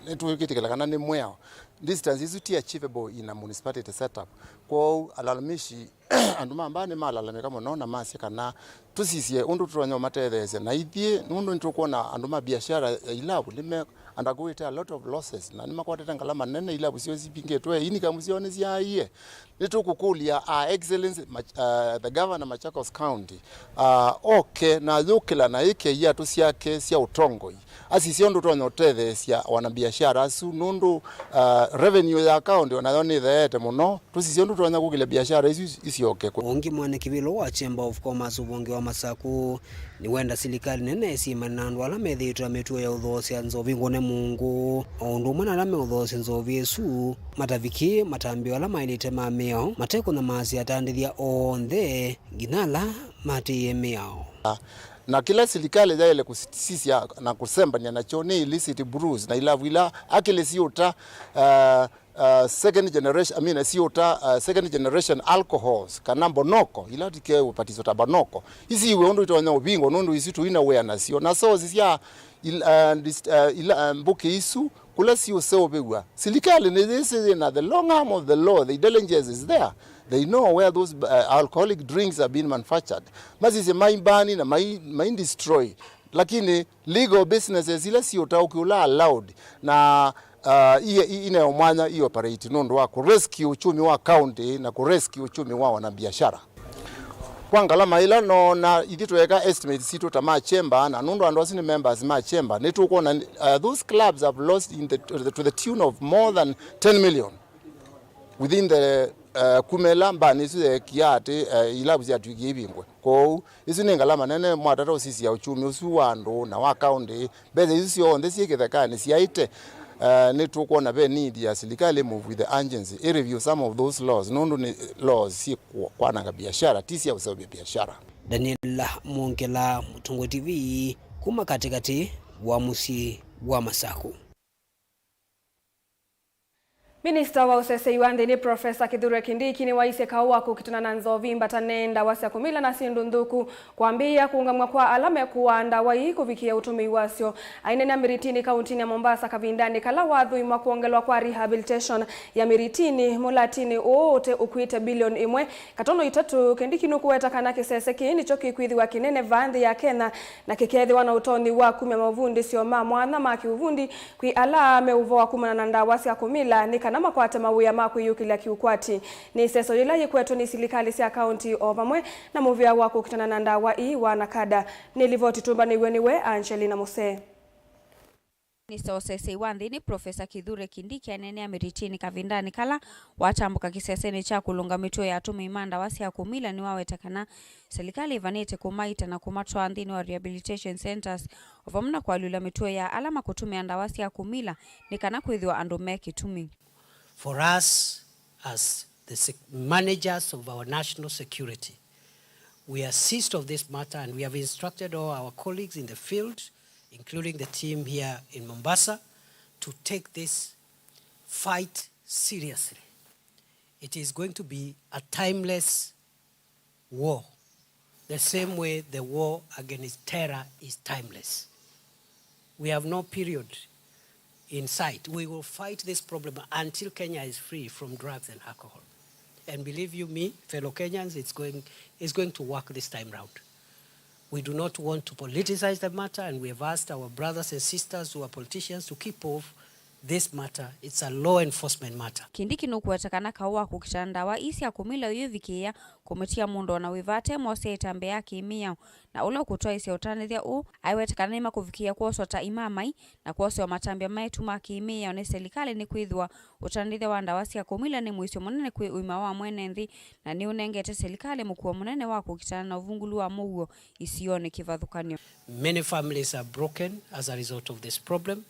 nĩtũkĩtĩkĩla kana nĩ mwĩao, distance isu ti achievable in a municipality setup. Kwoou alalamishi andũ ma Mbaa nĩmalalamĩka mũno na masya kana tũsisye ũndũ tũtonya ũmatetheesya. Na ithyĩ, nũndũ nĩtũkwona andũ ma biashara ya ilavu nĩme undergoĩte a lot of losses, na nĩmakwatĩte ngalama nene, ilavu syoo sivingĩtwe, income syoo nĩsyaaie. Nĩtũkũkũlya, uh, Excellency Mach- uh, the Governor Machakos County, uh, oke na ayũkĩla na ĩke iatũ syake sya ũtongoi, asisye ũndũ ũtonya ũtetheesya wanabiashara asu, nũndũ, uh, revenue ya county onayo nĩtheete mũno. Tũsisye ũndũ ũtonya kũkĩlya biashara isu isyoke. Ũngĩ, mwene kĩvĩlo wa Chamber of Commerce ũvonge wa Masaku nĩwenda silikalĩ nene ĩsimane na andũ ala methĩĩtwe na mĩtuo ya ũthoosya nzovi ngũne mũungu, o ũndũ ũmwe na ala meũthoosya nzovi ĩsu matavikĩe matambya ala maĩlĩte ma mĩao, matekũnyamasya atandĩthya onthe nginya ala matĩĩe mĩao. Na kĩla silikalĩ yaĩle kũsisya na kũsembany'a nakyo nĩ illicit brews na ilavu ila akĩlĩ siũta, uh, uh, second generation, I mean, siũta, uh, second generation alcohols, kana mbonoko, ila tike ũpatiso ta mbonoko. Isi iwe ũndũ itonya ũvingwa, nũndũ isu tũina wĩa nasyo. Na source sya il- uh, dist- uh, ila- uh, mbũkĩ isu, kũla siũseũvĩw'a. Silikalĩ nĩyĩsĩ yĩna the long arm of the law, the intelligence is there. They know where those, uh, alcoholic drinks have been manufactured. Masisye maimbani na mai, mai destroy. Lakini legal businesses ila siũtaũki ũla allowed na, uh, i- i- ineo mwanya i operate nũndũ wa kũ rescue uchumi wa county na kũ rescue uchumi wa wanabiashara. Kwa ngalama ila noona, ithyĩ tweeka estimates sitũ ta ma chamber, na nũndũ andũ asu nĩ members ma chamber, nĩtũkwona, uh, those clubs have lost in the, to the, to the tune of more than ten million within the, uh, kuma ĩla mbani isu yeekia atĩ, uh, ilavu syatw'ĩkie ivingwe. Kwoou, isu nĩ ngalama nene mwatata ũsisya uchumi ũsu wa andũ na wa county. Mbesa isu syonthe syĩ kĩthekanĩ syaĩte. Uh, nĩtũkwona ve need ya silikalĩ move with the urgency, ĩ review some of those laws, nũndũ nĩ laws syĩ kwananga biashara, ti sya ũseũvya biashara. Daniel Mwongela, Mũtongoi T V, kuma katĩkatĩ wa mũsyĩ wa Masaku. Minista wa ũsesei wa nthĩnĩ, Profesa Kithure Kindiki, nĩwaisye kaũ wa kũkitana na nzovi, mbata nĩ ndawa sya kũmila na syĩndũ nthũku kwambĩĩa kũũngamw'a kwa ala mekũaa ndawa ii kũvikĩa ũtũmĩi wasyo. Aineenea Miritini, kauntinĩ ya Mombasa, kavindanĩ kala wathũimwa kwongelwa kwa rehabilitation ya Miritini, mũlatinĩ ũũ ũte ũkuĩte bilioni ĩmwe katono itatũ, Kindiki nũkũweta kana kĩsese kĩĩ nĩkyo kĩkwĩthĩwa kĩnene vaa nthĩ ya Kenya, na kĩkeethĩwa na ũtonyi wa kumya mavundĩsyo ma mwanya ma kĩuvundi kwĩ ala meũvoa kumana na ndawa sya kũmila, nĩ kana makwate mawĩa ma kwĩyũkĩlya kĩũkwati. Nĩ ĩseso yĩla yĩkwetwe nĩ silikalĩ sya kaunti o vamwe na mũvĩa wa kũkitana na ndawa ii wa NACADA. Nĩ livoti tũmbanĩw'e nĩwe Angelina Musee. Minista wa ũsesei wa nthĩnĩ, Profesa Kithure Kindiki, aneenea Miritini kavindanĩ kala watambũka kĩsesenĩ kya kũlũnga mĩtuo ya atũmĩi ma ndawa sya kũmila, nĩwaweta kana silikalĩ ĩvanĩte kũmaita na kũmatwaa nthĩnĩ wa rehabilitation centres, o vamwe na kũalyũla mĩtuo ya ala makũtũmĩa ndawa sya kũmila, nĩ kana kwĩthĩwa andũ me kĩtumi. For us, as the sec- managers of our national security, we are seized of this matter and we have instructed all our colleagues in the field, including the team here in Mombasa, to take this fight seriously. It is going to be a timeless war, the same way the war against terror is timeless. We have no period in sight. We will fight this problem until Kenya is free from drugs and alcohol. And believe you me, fellow Kenyans, it's going, it's going to work this time round. We do not want to politicize the matter, and we have asked our brothers and sisters who are politicians to keep off this matter. It's a law enforcement matter. Kindiki nũkũweta kana kaũ wa kũkitana ndawa ii sya kũmila ũyũvikĩĩa kũmĩtia mũndũ o na wĩva ate mosya ĩtambya ya kĩmĩao, na ũla ũkũtwaĩsya ũtandĩthya ũũ aiweta kana nĩmakũvikĩĩa kwoswa ta imamai na kwosewa matambya maetu ma kĩmĩao nĩ silikalĩ, nĩkwĩthĩwa ũtandĩthya wa ndawa sya kũmila nĩ mũisyo mũnene kwĩ ũima wa mwene nthĩ, na nĩũnengete silikalĩ mũkuo mũnene wa kũkitana na ũvungũlu wa mũuo isionĩ kĩvathũkany'o. Many families are broken as a result of this problem,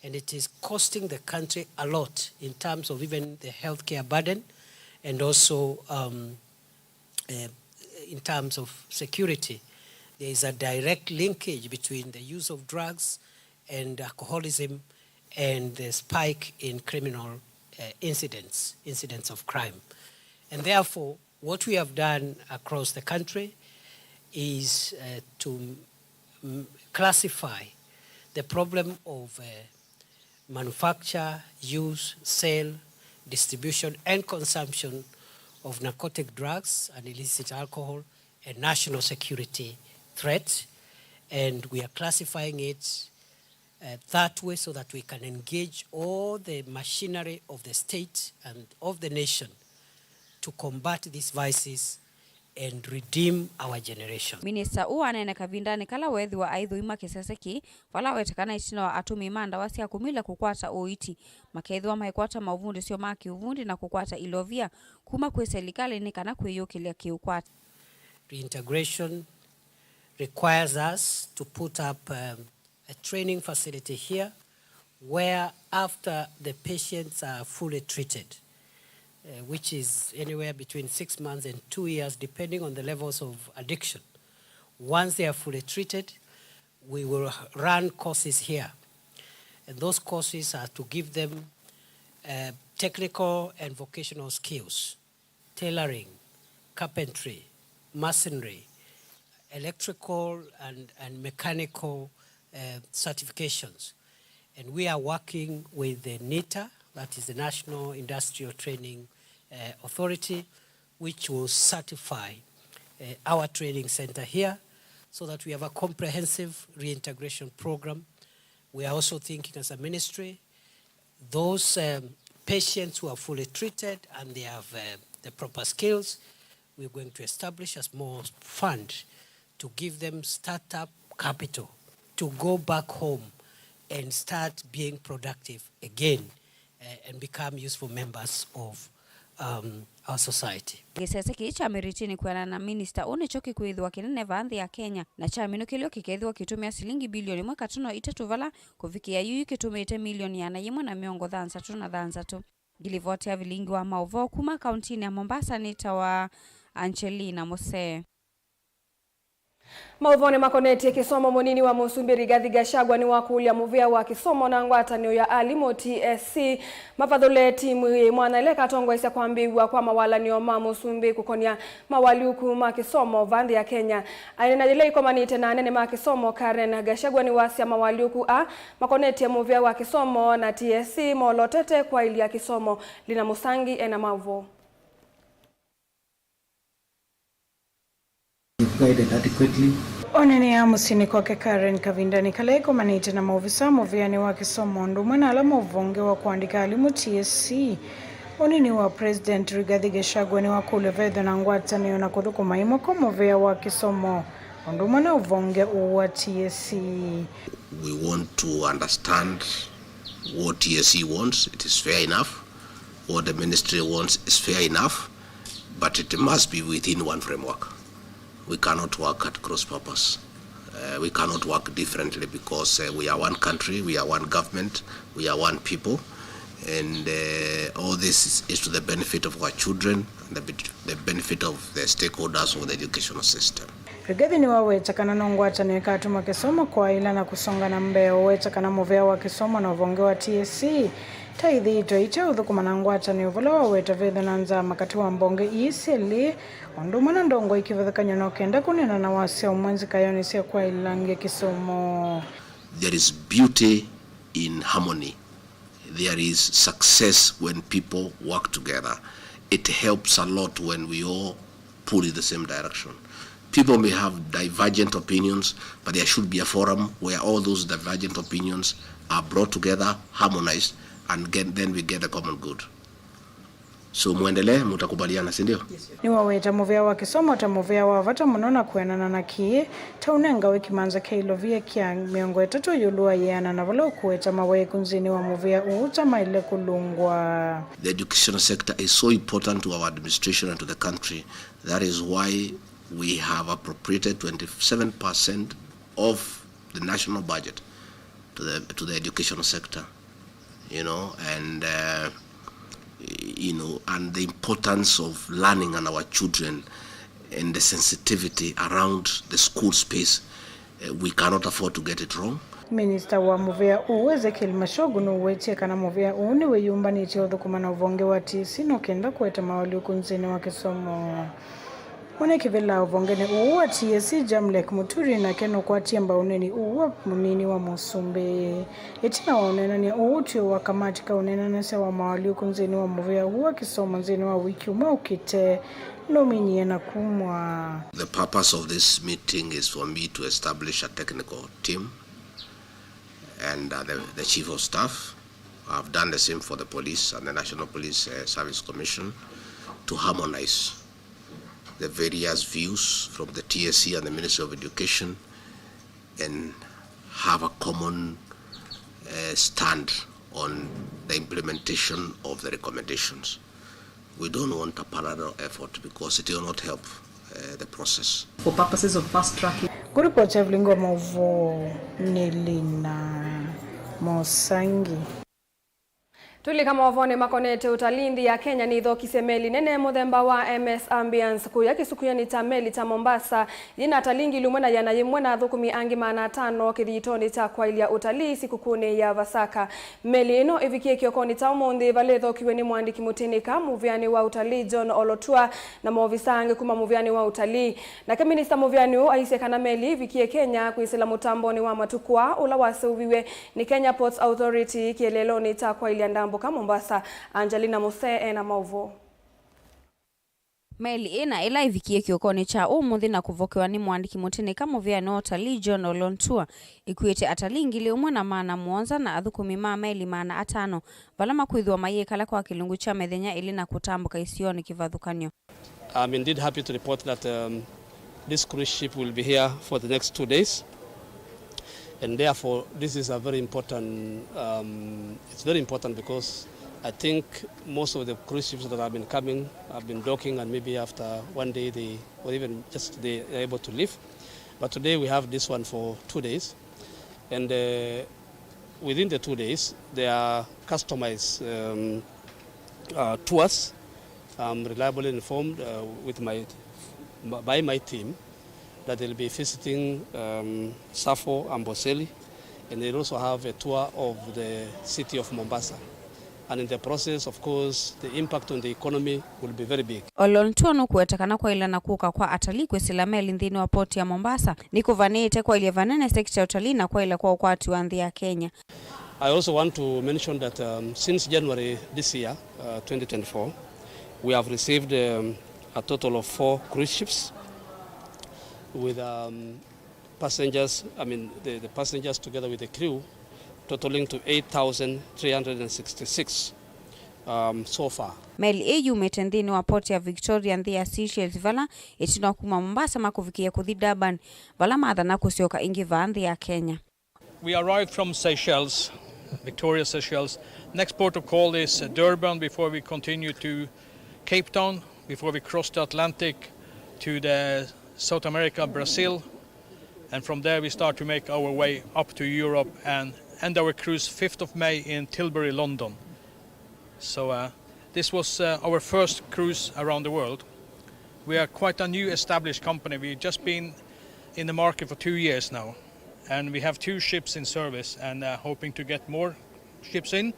and it is costing the country a lot in terms of even the healthcare burden. And also, um, uh, in terms of security, there is a direct linkage between the use of drugs and alcoholism and the spike in criminal, uh, incidents, incidents of crime. And therefore, what we have done across the country is, uh, to, mm, classify the problem of, uh, manufacture, use, sale, distribution, and consumption of narcotic drugs and illicit alcohol a national security threat, and we are classifying it, uh, that way so that we can engage all the machinery of the state and of the nation to combat these vices and redeem our generation. Minista ũũ aneene kavindanĩ kala weethĩwa aithũima kĩsese kĩĩ, vala weta kana ĩtina wa atũmĩi ma ndawa sya kũmila kũkwata ũiiti, makeethĩwa maikwata maũvundĩsyo ma kĩũvundi na kũkwata ilovia kuma kwĩ selikalĩ nĩ kana kwĩyũkĩlya kĩũkwati. Reintegration requires us to put up, um, a training facility here where after the patients are fully treated, uh, which is anywhere between six months and two years, depending on the levels of addiction. Once they are fully treated, we will run courses here. And those courses are to give them, uh, technical and vocational skills, tailoring, carpentry, masonry, electrical and, and mechanical, uh, certifications. And we are working with the NITA, that is the National Industrial Training, uh, Authority, which will certify, uh, our training center here so that we have a comprehensive reintegration program. We are also thinking as a ministry, those, um, patients who are fully treated and they have, uh, the proper skills, we're going to establish a small fund to give them startup capital to go back home and start being productive again, uh, and become useful members of, um, our society. Kĩsese kĩĩ kya Mĩrĩtĩnĩ kwĩanana na minista ũũ nĩkyo kĩkwĩthĩwa kĩnene vaa nthĩ ya Kenya, na kyaminũkĩlw'a kĩkethĩwa kĩtũmĩa silingi bilioni ĩmwe katono itatũ vala kũvikĩa yu kĩtũmĩĩte milioni ĩana yĩmwe na mĩongo thanthatũ na thanthatũ. Ngilivoti ya vilingi wa maũvoo kuma kauntinĩ ya Mombasa nĩtawa Angelina Musee. Maũvonĩ makonetye kĩsomo, mũnini wa mũsumbĩ Rigathi Gachagua nĩwakũlya mũvĩa wa kĩsomo na ngwatanĩo ya alimũ T S C mavathũle timu yĩ mwanya ĩla ĩkatongoesya kwambĩĩw'a kwa mawalany'o ma mũsumbĩ kũkonya mawalyũku ma kĩsomo vaa nthĩ ya Kenya. Aineena yĩla ikomanĩte na anene ma kĩsomo, Karen Gachagua nĩwasya mawalyũku aa makonetye mũvĩa wa kĩsomo na T S C molotete kwaĩlya kĩsomo. Lina Mũsangi ena maũvoo. Guided adequately. Onenea mũsyĩnĩ kwake Karen kavindanĩ kala ĩkomanĩte na maovisaa mũvĩanĩ wa kĩsomo ũndũ ũmwe na ala ma ũvonge wa kũandĩka alimũ T S C. Ũnini wa President Rigathi Gachagua nĩwakũlya vethwe na ngwatanĩo na kũthũkũma ĩmwe kwa mũvĩa wa kĩsomo ũndũ ũmwe na ũvonge ũũ wa T S C. We want to understand what T S C wants. It is fair enough. What the ministry wants is fair enough, but it must be within one framework. We cannot work at cross purpose. Uh, we cannot work differently because, uh, we are one country, we are one government, we are one people, and, uh, all this is, is to the benefit of our children and the, bet- the benefit of the stakeholders of the educational system. Rigathi nĩwaweta kana no ngwatanĩo ĩkatuma kĩsomo kwaĩla na kũsonga na mbee. Ũweta kana mũvĩa wa kĩsomo na ũvonge wa T S C ta ithĩĩtwe ite ũthũkũma na ngwatanĩo vala waweta vethwe na nzama katĩ wa mbonge ii syelĩ ũndũ ũmwe na ndongoi kĩvathũkany'o no kenda kũneena na wasya ũmwe nzikaĩonĩ sya kwaĩlangya kĩsomo. There is beauty in harmony. There is success when people work together. It helps a lot when we all pull in the same direction. People may have divergent opinions, but there should be a forum where all those divergent opinions are brought together, harmonized, and get, then we get the common good. So mwendelee, mutakubaliana, si ndio? Nĩwaweta mũvĩa wa kĩsomo ta mũvĩa wa vata mũno na kwĩanana na kĩĩ ta ũnengawe kĩmanza kya ilovia kya mĩongo ĩtatũ ĩũlũ wa ĩana na vala ũkũweta mawĩku nthĩnĩ wa mũvĩa ũũ ũtamaĩle kũlũngwa. The education sector is so important to our administration and to the country. That is why we have appropriated twenty-seven percent of the national budget to the, to the education sector, you know, and, uh, you know, and the importance of learning and our children and the sensitivity around the school space. Uh, we cannot afford to get it wrong. Minista wa mũvĩa ũũ, Ezekiel Machogu, nũwetie kana mũvĩa ũũ nĩwĩyũmbanĩtye ũthũkũma na ũvonge wa T S C no kenda kũete maũlyũku nthĩnĩ wa kĩsomo. Mwene kĩvĩla ũvongenĩ ũũ wa T S C, Jamlek Muturi, nake nũkwatie mbau ũneeni ũũ wa mũnini wa mũsumbĩ. Ĩtina wa ũneenany'a ũũ ũtw'ĩe wa kamati ka ũneenanĩsya wa maũalyũku nthĩnĩ wa mũvĩa ũũ wa kĩsomo nthĩnĩ wa wiki ũmwe ũkĩte, nũminie na kumw'a. The purpose of this meeting is for me to establish a technical team and, uh, the, the chief of staff. I've done the same for the police and the National Police, uh, Service Commission to harmonize the various views from the T S C and the Ministry of Education and have a common, uh, stand on the implementation of the recommendations. We don't want a parallel effort because it will not help, uh, the process. For purposes of fast tracking. Kũripoti ya vilingi wa maũvoo nĩ Lina Mosangi. Tũilika maũvoonĩ makonete ũtalii, nthĩ ya Kenya nĩĩthokisye meli nene mũthemba wa M S Ambiance kũya kĩsukuanĩ kya meli kya Mombasa yĩna atalii ngili ũmwe na ĩana yĩmwe na athũkũmi angĩ maana atano kĩthiitonĩ kya kwaĩlya ũtalii sikũkũnĩ ya Vasaka. Meli ĩno ĩvikie kĩokonĩ kya ũmũnthĩ vala ĩthokiw'e nĩ mũandĩki mũtĩnĩka mũvĩanĩ wa ũtalii John Olotua na maovisa angĩ kuma mũvĩanĩ wa ũtalii. Nake minista mũvĩanĩ ũũ aisye kana meli ĩvikie Kenya kwĩsĩla mũtambonĩ wa matukũ aa ũla waseũviw'e nĩ Kenya Ports Authority kĩeleelonĩ kya kwaĩlya ndambũka Mombasa. Angelina Musee ena maũvoo. Meli ĩna ĩla ĩvikie kĩokonĩ kya ũmũnthĩ na kũvokewa nĩ mũandĩki mũtĩnĩka mũvĩanĩ wa ũtalii John Olontua ĩkuĩte atalii ngili ũmwe na maana mũonza na athũkũmi ma meli maana atano vala makwĩthĩwa mayĩkala kwa kĩlungu kya mĩthenya ĩlĩ na kũtambũka isionĩ kĩvathũkany'o. I'm indeed happy to report that, um, this cruise ship will be here for the next two days. And therefore, this is a very important, um, it's very important because I think most of the cruise ships that have been coming have been docking, and maybe after one day they, or even just they are able to leave. But today we have this one for two days. And, uh, within the two days, there are customized, um, uh, tours. I'm reliably informed, uh, with my, by my team that they'll be visiting, um, Tsavo, Amboseli, and they'll also have a tour of the city of Mombasa. And in the process, of course, the impact on the economy will be very big. Olontua nũkũweta kana kwaĩla na kũka kwa atalii kwĩsĩla meli nthĩnĩ wa port ya Mombasa nĩkũvanĩĩte kwaĩlya vanene sekita ya ũtalii na kwaĩla kwa ũkwati wa nthĩ ya Kenya. I also want to mention that, um, since January this year, uh, twenty twenty-four, we have received, um, a total of four cruise ships with, um, passengers, I mean, the, the passengers together with the crew, totaling to eight thousand three hundred and sixty-six, um, so far. Meli ĩĩ yumĩte nthĩnĩ wa port ya Victoria, nthĩ ya Seychelles, vala ĩtina wa kuma Mombasa makũvikĩĩa kũthi Durban, vala mathana kũsyoka ĩngĩ vaa nthĩ ya Kenya. We arrived from Seychelles, Victoria, Seychelles. Next port of call is, uh, Durban before we continue to Cape Town, before we cross the Atlantic to the South America, Brazil. And from there we start to make our way up to Europe and end our cruise fifth of May in Tilbury, London. So, uh, this was, uh, our first cruise around the world. We are quite a new established company. We've just been in the market for two years now, and we have two ships in service and, uh, hoping to get more ships in,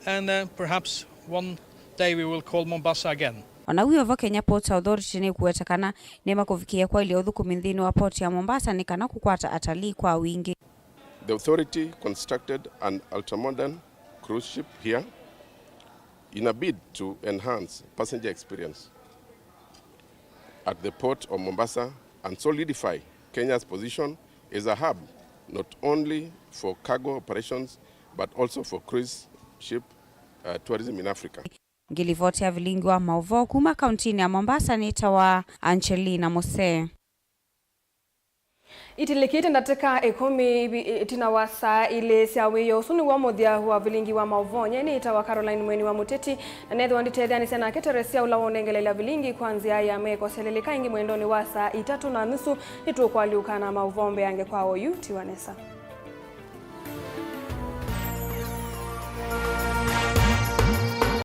and, uh, perhaps one day we will call Mombasa again. O na wĩ o vo, Kenya Ports Authority nĩkũweta kana nĩmakũvikĩĩa kwaĩlya ũthũkũmi nthĩnĩ wa port ya Mombasa nĩ kana kũkwata atalii kwa wingĩ. The authority constructed an ultramodern cruise ship here in a bid to enhance passenger experience at the port of Mombasa and solidify Kenya's position as a hub not only for cargo operations but also for cruise ship, uh, tourism in Africa. Ngilivoti ya vilingi wa maũvoo kuma kauntinĩ ya Mombasa nĩtawa Angelina Musee. Itilikite ndatĩka ĩkũmi ivi-, ĩtina wa saa ilĩ sya wĩoo. Ũsu nĩw'o mũthya wa vilingi wa maũvoo. Nyie nĩĩtawa Caroline Mweni wa Mũteti, na nethĩwa nditetheanĩsya nake Teresia ũla wonengelelya vilingi kwa nzĩa ya meko. Syalĩlĩka ĩngĩ mwendonĩ wa saa itatũ na nusu, nĩtũkwalyũka na maũvoo mbeange kwa oyu. Tiwa nesa.